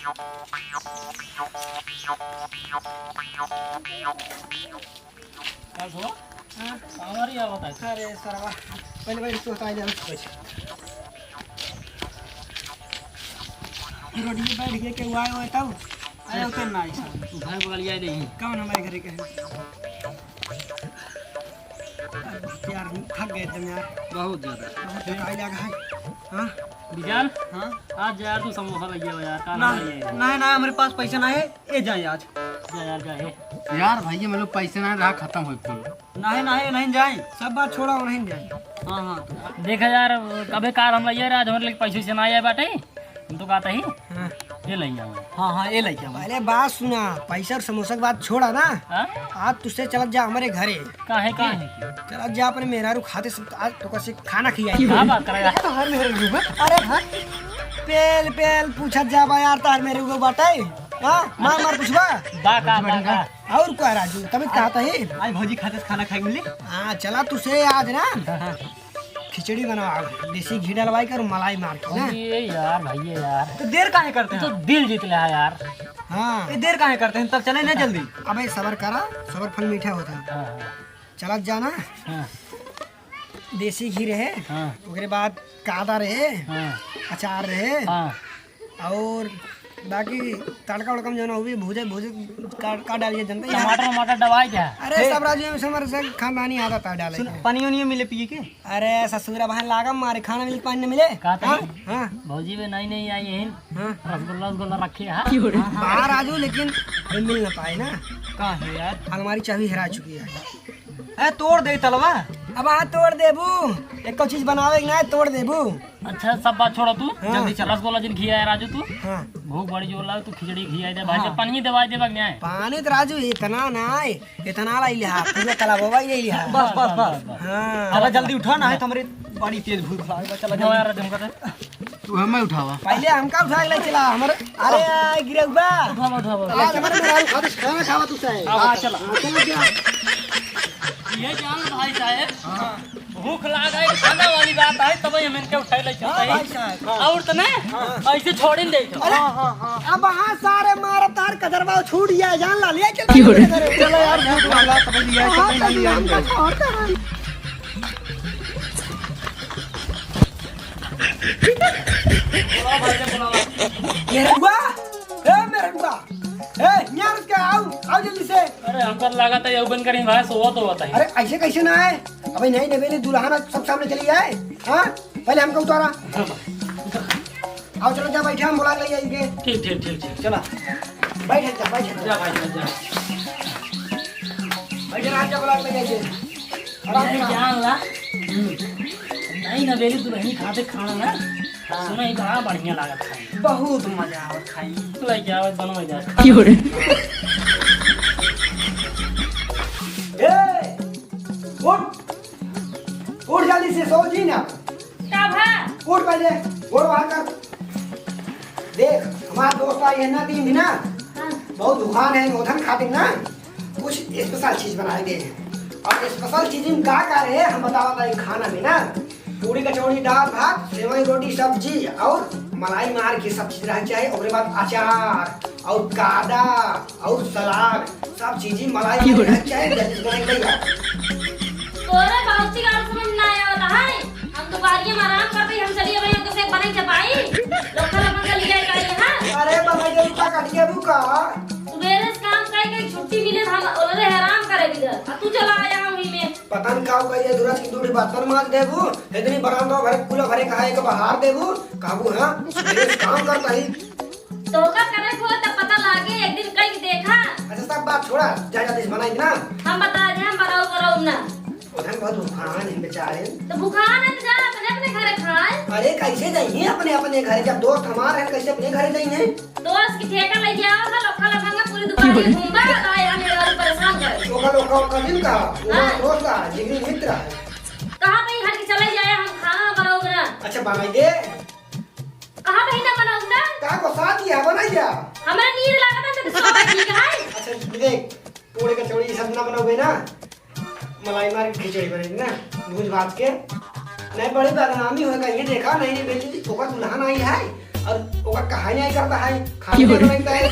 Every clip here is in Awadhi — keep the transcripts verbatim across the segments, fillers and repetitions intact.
का हो? हाँ। हमारी आवत है। अरे सरवा, पहले बैठ के होता है, बैठ। रोड पे बैठ के केहू आए होए तब? आए होते ना, ऐसा। तू भाई बगलिया ही नहीं। कौन हमारे घरे के है? यार, थक गए एकदम यार। बहुत ज्यादा। बहुत ज्यादा आइल है। हाँ? बिजाल? हाँ? आज यार तू समोसा लग गया यार, का ना, ना, ना, हमारे पास पैसा ना है, ये जाए आज। जा यार, जा, हे। यार भाई, ये मतलब पैसा ना रहा, खत्म हो फूल। नहीं, नहीं, नहीं जाए, सब बात छोड़ा, नहीं जाए। हाँ, हाँ, तू। देखा यार, कबे कार हम लइया रहा, आज हमारे लिए पैसे से ना आया बाटे। हम तो कहता ही, हाँ। ये लइया। हाँ, हाँ, ये लइया। पहले बात सुना, पैसा और समोसा की बात छोड़ा ना। हाँ? आज तुझसे चलत जा हमारे घरे। काहे के? काहे के? चलत जा अपने मेहरारू खाते सब, आज तो कैसे खाना खियाई। क्या बात कर रहा है? तो हर मेहरारू में। अरे हाँ, पेल, पेल पूछत जा बा यार, तार मेहरारू बाटे। हाँ, मार, मार पूछबा। बा का, बा का? और का राजू, तबे कहता है। आज भौजी खाते से खाना खाए के मिली। हाँ, चला तुझसे आज ना। हाँ, हाँ। खिचड़ी बनावा, देसी घी डलवाई के और मलाई मार के ना। अरे यार, भाई यार। तो देर काहे करते हैं? तो दिल जीत ले यार। हाँ। ये देर काहे करते हैं? तब चले ना जल्दी। अबे सबर करा, सबर फल मीठा होता है। हाँ, हाँ। चलत जाना। हाँ। देसी घी रहे, हाँ। ओकरे बाद कादा रहे, हाँ। अचार रहे, हाँ। और बाकी तड़का उड़का में जौन हुई भूजे, भूजे का, का डालिए जनता ही है। टमाटर वमाटर डबाई क्या? अरे हे। सब राजू में से हमारे से खानदानी आदत है डाले सुन, के। पानी वानी मिले पिए के? अरे ससुरा बहन लागा मारे, खाना मिले पानी न मिले। का हाँ? तनी? हाँ। भौजी भी नई नई आई है, हाँ। रसगुल्ला वसगुल्ला रखे है। हाँ, हाँ, राजू लेकिन अभी मिल ना पाए ना। का है यार? अलमारी चाबी हेरा चुकी है। ए, तोड़ दे तलवा। अब हाँ तोड़ देबू, एको चीज बनावे के ना है, तोड़ देबू। अच्छा, सब बात छोड़ा तू, हाँ। जल्दी चल। रसगुल्ला जिन खिया है राजू तू। हाँ। भूख बड़ी जोर लगे, तू खिचड़ी खिया दे भाई, हाँ। पानी दवाई देबा के नहीं है? पानी तो राजू इतना ना है, इतना लाई लिहा, पूरा तालाब होगा ही लिहा। बस, बस, बस। हाँ। चला जल्दी उठा ना है, तो हमारे बड़ी तेज भूख लागे बा, चला उठाओ जल्दी। यार, राजू हमका दे। तू हमें उठावा। पहले हमका उठा के ले चला, हमरे, अरे, गिरौबा। उठावा, उठावा। आज हमरे मेहरारू खातिर खाना खावा तू चाहे। हाँ, चला। हाँ, चला जा। ये जान भाई साहब, हाँ। भूख लाग है, खाना वाली बात है, तब हम इनके उठाए ले चलते हैं। हाँ, भाई साहब। और तो नहीं, हाँ। ऐसे छोड़ ही नहीं देते। अरे, हाँ, हाँ, हाँ। अब हाँ सारे मारब तार कदरवा छूट गया, जान ला, ले चल। चलो यार, भूख लाग, तब लिया, हाँ, चल, ले आएंगे। मेहररुआ, ए मेहररुआ, ए, यहाँ रुक के आओ, आओ जल्दी से। अरे, हमका लगा था, ये बंद करी, भाई, सोवा तो होता है। अरे, ऐसे कैसे ना है? अबे, नहीं, नहीं, दुल्हन सब सामने चली जाए, हाँ? पहले हमको उतारा। आओ, चलो, जा बैठे, हम बुला ले आएंगे। ठीक, ठीक, ठीक, ठीक। चला, बैठ जा, बैठ जा। जा भाई, जा, जा। बैठ जा, जा बुला ले आएंगे। आराम अरे से। जान ला। नहीं ना, मेरी दुल्हन खाते खाना ना। हाँ। सुना ही बड़ा बढ़िया लागत खाई। बहुत मजा आवत खाई। लइके आवत बनवा जा। की हो रे? ए, उठ। उठ जल्दी से, सो जी ना। का भा? उठ पहले, गोड़ बाहर कर। देख, हमार दोस्त आई है ना, तीन दिन ना, हाँ। बहुत भुखान है, ओधन खातिर ना, कुछ special चीज बनाए गए हैं। और special चीज में का का रहे, हम बतावा था, खाना में ना, पूरी कचौड़ी, दाल भात, सेवई रोटी, सब्जी और मलाई मार के सब चीज रहना चाहिए। ओकरे बाद अचार और कादा और सलाद, सब चीजें मलाई की हो रही? चाहे जल्दी से बनाई भैया। तोरे बाबूजी का और समझ ना आवत है। हम दोपहरिया में आराम करते ही हम चलिए भाई, हमको से बनाई चपाई। लोग खाना बंद कर लिया का यहाँ। अरे बाबा, ये रुका काट के रुका। सुबेरे से काम करके छुट्टी मिले तो हम ओलरे आराम करे बिदर। अब तू चला आया हम ही में। पता न का करिए, दुरस की दूरी बर्तन माज देबू, इतनी बरामदा भरे, कूला भरे कहा एक बहार देबू, कहबू हाँ, सुबेरे से काम करता ही। तोहका करे को त पता लागे, एक दिन कई देखा। अच्छा, सब बात छोड़ा, जा जल्दी से बनाई ना। हम बता दे, हम बनाऊ बनाऊ ना। उधर बहुत भुखान है बेचारे। तो भुखान है तो जा अपने अपने घरे खाए। अरे कैसे जाइए अपने अपने घरे, जब दोस्त हमारे हैं कैसे अपने घरे जाइए? दोस्त की ठेका लेके आओ, हर लोखा लफंगा पूरी दुकान में घूमबा, आए हमें और परेशान करे। ओका लोखा ओका दिन का, वो हाँ। दोस्त का जिगरी मित्र है। कहाँ पे हट के चले जाए, हम खाना बनाऊ ना। अच्छा बनाई दे। कहाँ बहिना बनाऊ ना? का को साथ ही है, बनाई जा। हमरा नींद लागत है, तो सोवे ठीक है। अच्छा, देख, पूड़ी कचौड़ी ये सब ना बनाओगे ना, मलाई मार के खिचड़ी बनेगी ना, भूज भाज के। नहीं, बड़ी बदनामी होगा, ये देखा, नहीं, नहीं, बेटी, ओकर दुल्हन आई है, और ओकर कहानी आई करता है, खाना क्यों रे? नहीं बनता है।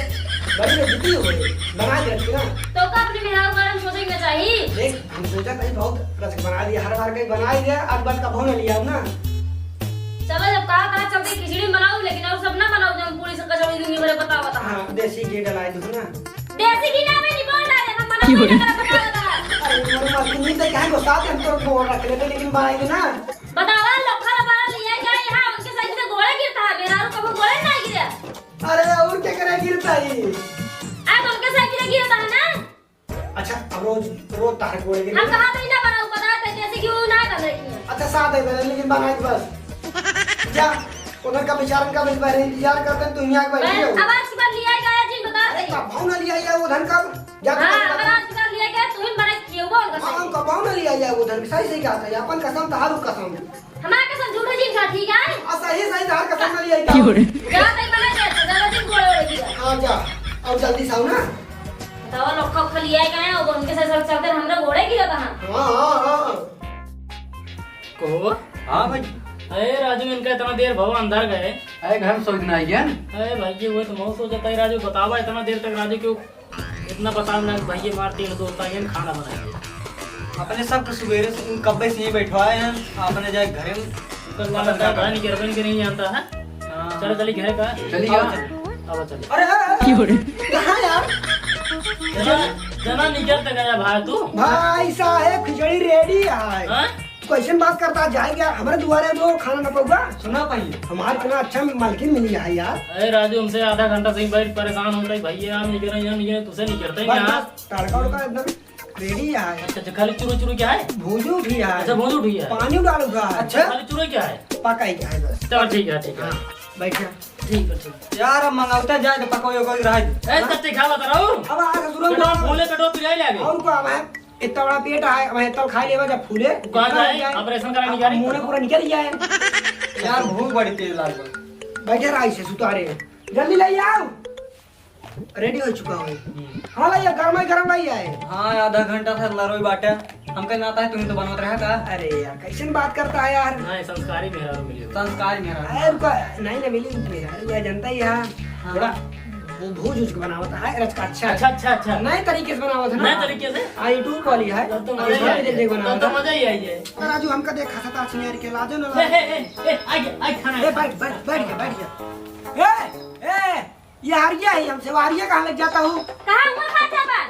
बड़ी बेइज्जती हो गई, बना के रखी ना। तो का अपने मेहरारू के बारे में सोचे के चाही? देख, हम सोचा कहीं बहुत रच बना दिया, हर बार कहीं बना ही दिया, आज बात का भाव ना लिया ना। चलो, जब कहा था चलते खिचड़ी बनाओ, लेकिन और सब ना बनाओ, जब पूरी से कचौड़ी दूंगी, मेरे बताओ, बताओ। हाँ, देसी घी डलाई दूँ ना। देसी घी ना, मैं नहीं बोल रहा है, हम मना क्यों नहीं रे? कर रहा, बताओ, बताओ। अरे, मेरे मालकिन नहीं तो कहाँ गुस्सा थे, हम तो बोल रख लेते, लेकिन बनाई दे ना। बतावा, लोखा बड़ा लिया गया यहाँ, उनके साइकिल से गोड़े गिरता है, मेहरारू कबो गोड़े ना गिरे। अरे, और क्या करे गिरता ही? अब उनके साइकिल से गिरता है ना? अच्छा, अब रोज, रोज तार गोड़े गिरे हम ना? कहा तो ही ना बनाऊ, पता है, जैसे कि वो ना बन रही है। अच्छा, साथ है बने, लेकिन बनाई बस। जा, उधर का बेचारन का भी बहरे इंतजार करते हैं, तू यहाँ बैठ बस, रहो। अब आज की बार लिया गया जिन बता अरे, दे। कब भाव ना लिया ये उधर का? जा, तू हाँ, बता। अगर आज की बार लिया गया, तू ही बड़ा किए हुआ उनका हाँ, साइकिल। कब भाव ना लिया ये उधर? सही, सही कहा था, अपन कसम, तहारू कसम। हमार कसम झूठा जिन खा, ठीक है? आ, सही, सही, तहार कसम ना लिया ये। क्यों रे? जा, तई बना दे, ज्यादा दिन गोड़े ओड़े गिरा। हाँ, जा, और जल्दी से आओ ना। बताओ, लोग कब खा लिया है, कहाँ है? वो उनके साथ चलते हमरा गोड़े गिरा था। हाँ, हाँ, हाँ। कहो। हाँ भाई। अरे राजू, इनका इतना देर भवा अंदर गए। अरे घर में सोच ना आई है। अरे भाई, ये वो तो मौत हो जाता है राजू, बतावा इतना देर तक राजू क्यों इतना बतावा ना भाई, ये मार तीन दोस्त आए हैं, खाना बनाएंगे। अपने सब के सुबेरे से, कब्बे से यहीं बैठवाए हैं, अपने जाए घरे में। कल पता वाला नहीं क्या था, बात। नहीं करबन के नहीं जानता है। हाँ। चलो, चली घरे का। चली आओ, आओ। चलो। आओ, चलो। अरे, अरे, अरे, क्यों रे? कहाँ यार? जना, जना निकल तक आया भाई तू। भाई साहेब, खिचड़ी ready है। हाँ? कैसन बात करता, जाए क्या? हमारे दुआरे दो खाना न पउबा। सुना भाई, हमारे इतना अच्छा मालकिन मिली है यार। अरे राजू, हमसे आधा घंटा से ही बैठ परेशान होता है भैया, यहाँ निकल रहे, यहाँ निकल रहे, तुझसे निकलते ही बस, यहाँ। बस, तड़का उड़का एकदम ready है। अच्छा, अच्छा, खाली चुरू चुरू क्या है? भूजू भी है। अच्छा, भूजू भी है। पानी डालू का है। अच्छा, खाली चुरू क्या है? पका ही क्या है बस। चलो, ठीक है, ठीक है। हाँ, बैठ जा। ठीक है, ठीक है। यार, अब मंगावता जाए तो पकोई वकोई रह जाए। ए, हाँ? कत्ते खा बता रहा हूँ। अब आ ससुर पेटवा फूले, पेटवा पिराई लागे। और का अब है? इतना बड़ा पेट है, अब इतना खा लेवा जब फूले, कहाँ जाए? Operation कराने जा रही? मुंह पूरा निकल जाए। यार, भूख बड़ी तेज लाग गई। बैठे रहा इसे सुतारे। जल्दी ले आओ। Ready हो चुका हो। हम्म। हाँ भैया, गरम है, गरम नहीं है। हाँ, आधा घंटा से लरोई बाटे। हमके नाता है, तुम तो बनवत रहा का? अरे यार, कैसन बात करता है यार? नहीं, संस्कारी मेहरारू मिली हो। संस्कारी मेहरारू। अरे रुका, नहीं ना मिली मेहरारू, यह जनता ही है। हाँ। थोड़ा वो भूज उज के बनावत है, रच का अच्छा। अच्छा, अच्छा, अच्छा। नए तरीके से बनावत है ना? नए तरीके से? हाँ, YouTube वाली है। तब तो मजा ही आ जाए। देख, देख बनावत है। तब तो मजा ही आ जाए। अरे राजू, हमका देख, खसता छिनार के लाजो ना हे, लागे। हे, हे, हे, आ गया, आ गया, खाना ए, आ गया। बैठ, बैठ, बैठ गया, बैठ गया। ए, ए, ये हारिया है, हमसे वो हारिया कहाँ लग जाता हूँ? कहाँ हुआ खा चापा?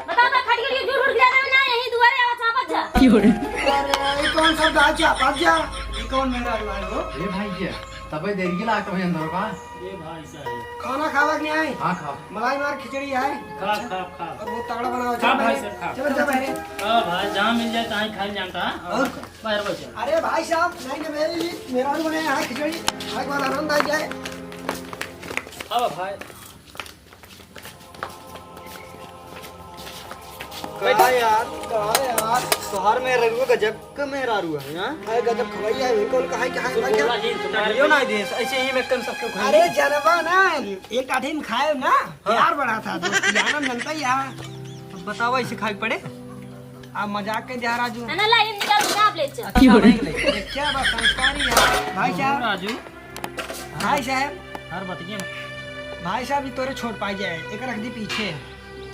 बताओ तो, खट खट के झूठ उठ जाता है ना, यहीं दुआरे आवा चापा जा। क्यों रे? अरे, ये कौन सा दाल चापा जा? ये कौन मेहरारू है वो? ए भाई, ये तबे देर की लागत है अंदर का। ए भाई साहब। खाना खावा कि नहीं? हाँ, खाओ। मलाई मार खिचड़ी है। खा, खा, खा। और वो तगड़ा बनाओ, खा चल भाई पहले, साहब, खा। चल, चल पहले। खा भाई, जहाँ मिल जाए, तहाँ ही खाई जानता है। और? बाहर बस। अरे भाई साहब, नहीं, नहीं, मेरे लिए मेहरारू बनाया है खिचड़ी, खाए के बाद आनंद आ जाए। अब भाई। का यार, का यार, तोहार मेहरारू गजब के मेहरारू है, हाँ? अरे गजब खवैया है, इनको उनका है कि हाँ, तू भाई बोला क्या? ही, तू बोला ही। ना दे, ऐसे ही में एकदम सबके खाए। अरे जनवा ना, एक आठे में खाए ना, हाँ। प्यार बढ़ा था, दोस्ती, आनंद जनता ही है। अब बताओ, ऐसे खाए पड़े? आप मजाक के जा राजू। है ना, ला, ये निकाल, आप ले चल। अच्छा, क्यों रे? नहीं ले। ये क्या बात, संस्कारी है, भाई साहब। राजू। भाई साहब। हर बतिये में। भाई साहब, ये तोरे छोट पाई जाए, एक रख दी पीछे।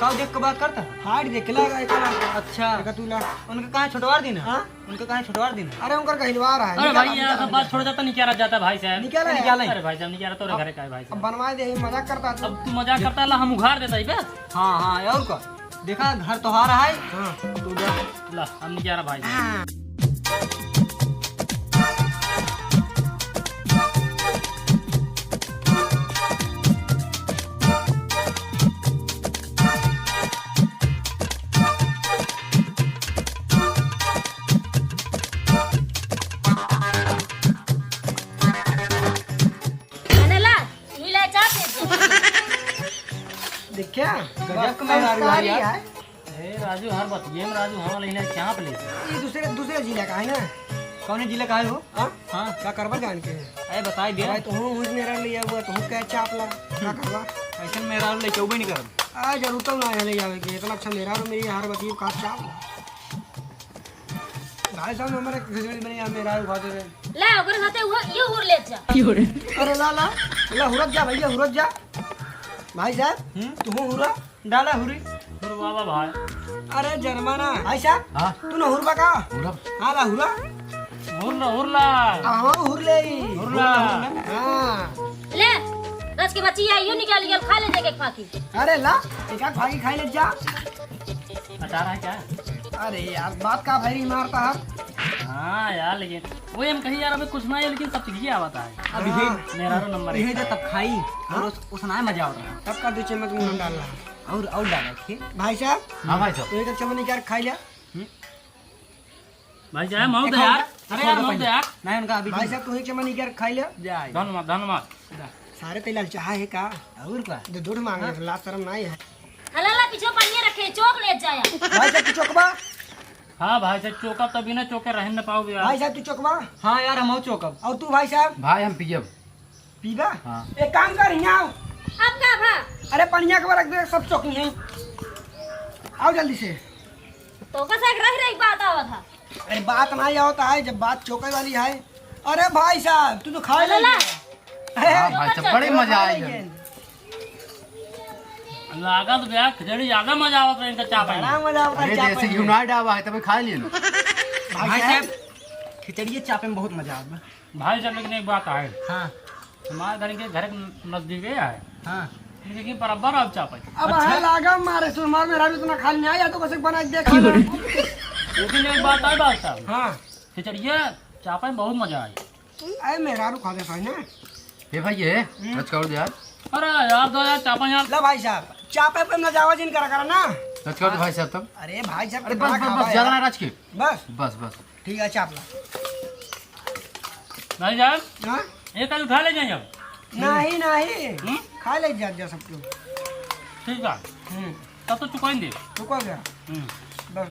का देख के बात करता? हार्ड देख के लगा, एक रख। अच्छा। एक तू ला। उनका कहाँ छुटवार दी ना? हाँ? उनका कहाँ छुटवार दी ना? अरे, उनकर गहिलवार है, अरे निकाल, भाई, यार, निकाल, सब बात निकाल। छोड़ जाता, निकाल जाता भाई साहब। निकाल, निकाल। निकाल। अरे भाई साहब, निकाल, तोरे अब, घरे का है भाई अब साहब। बनवा दे, मजाक करता तू। अब तू मजाक करता ला, हम उघार देता ही बे। हाँ, हाँ, और का? देखा, घर तोहार है। हाँ। तू जा। ला, हम नहीं जा रहा भाई। हाँ। अनला, मिला चाप दे। देख क्या? गजब के मेहरारू संस्कारी यार। है। हे राजू, हर बतिये में राजू, हम वाला इन्हें चाप ले। ये दूसरे, दूसरे जिला का है ना? कौन जिला का है वो? हाँ? हाँ। का करबा जान के? अरे बताई दे। भाई, तू हूँ, हूँ मेरा लिया हुआ, तू हूँ क्या चाप ला? क्या करबा? ऐसे मेरा ले के उबे नहीं करब। आ, जरूरत ना है ले जावे के, इतना अच्छा मेरा और मेरी हर बतिये का चाप ला। भाई साहब, हमारे खिचड़ी बनी, हम मेरा उठा दे रहे। ले, ओकरे साथे वो, ये उड़ ले जा। अरे ला, ला, ला, हुरत जा भैया, हुरत जा। भाई साहब, हम्म? तू हुरा? डाला हुरी। हुरवावा भाई। अरे जरमाना। भाई साहब, हाँ? तू ना हुरबा का? हुरब। हाँ, ला हुरा। हुरला, हुरला। हाँ, हुरले ही। हुरला। हाँ। ले, रच के बच्ची आई, यो निकाल, निकाल, खा ले जाके फाकी। अरे ला, एक आध फाकी खाई ले जा। अचार है क्या? अरे यार, बात का भरी मारता है। हाँ यार, लेकिन वो हम कहीं यार, अबे कुछ ना है, लेकिन सब चीज़ें आवता है। अब ये हाँ। मेरा रो नंबर यही एक तो है। तब खाई, हाँ? और उस, उस ना मजा आवता है। तब का दो चम्मच मुँह में डाल रहा है। और, और डाला, ठीक? भाई साहब, हाँ भाई साहब। तो एक चम्मच निकाल खा लिया। हम्म। भाई साहब, मौत है यार। अरे यार, मौत है यार। नहीं, उनका अभी भाई साहब, तू एक चम्मच निकाल खा लिया। जा। धन्यवाद, धन्यवाद। सारे तेल चाहा है का? और का? दे दूध मांगे, हाँ? लाज शर्म नहीं है। अला, ला, पीछे पनिया रखे, चोक ले जाया। भाई साहब, तू चोकबा? हाँ भाई साहब, चोकब तो बिना चोके रह न पाओगे यार। भाई साहब, तू चोकबा? हाँ यार, हम चोकब। और तू भाई साहब? भाई, हम पियब। पीबा? हाँ। एक काम कर, यहाँ आओ। अब का भा? अरे, पनिया के रख दे, सब चोकी हैं। आओ जल्दी से। तो का से रह रही बात आवत है। अरे, बात नहीं आवत है, जब बात चोके वाली है। अरे भाई साहब, तू तो खा ले। ला। अरे, हाँ भाई साहब, बड़े मजा आए। लागत बे, खिचड़ी ज्यादा मजा आवत रहे इनका चापे में। बड़ा मजा आवत है अरे, चापे जैसे में। घिउना डाबा है, तबे खा लिए ना। भाई भाई साहब, साहब, खिचड़ी चापे में बहुत मजा आवत बा। भाई साहब, लेकिन एक बात है। हाँ। हमारे घर के, घर के नजदीक ही है। हाँ। लेकिन बराबर आप चापे। अब अच्छा। है लागा मारे, सुरमार में राजू इतना खाली नहीं आया, तो कैसे बना के देखा ना। लेकिन एक बात है बादशाह। हाँ। खिचड़िया चापे में बहुत मजा आए। अरे मेहरारू खा दे भाई ना। ए भाई, ये हम्म। रच कर दे यार। अरे यार, दो यार चापा यार। ला भाई साहब, चापे पे न जावा जिन करा करा ना। रच कर दे भाई साहब तब। अरे भाई साहब, अरे कितना बस, बस, खावा बस, ज्यादा यार। ना रच के। बस। बस, बस। ठीक है, चाप ला। भाई साहब, हाँ? एक आध उठा ले जाए अब। नहीं, नहीं। हम्म? खा ले जा, जा सब क्यों। ठीक है। हम्म। तब तो चुकाएंगे। चुका गया। हम्म।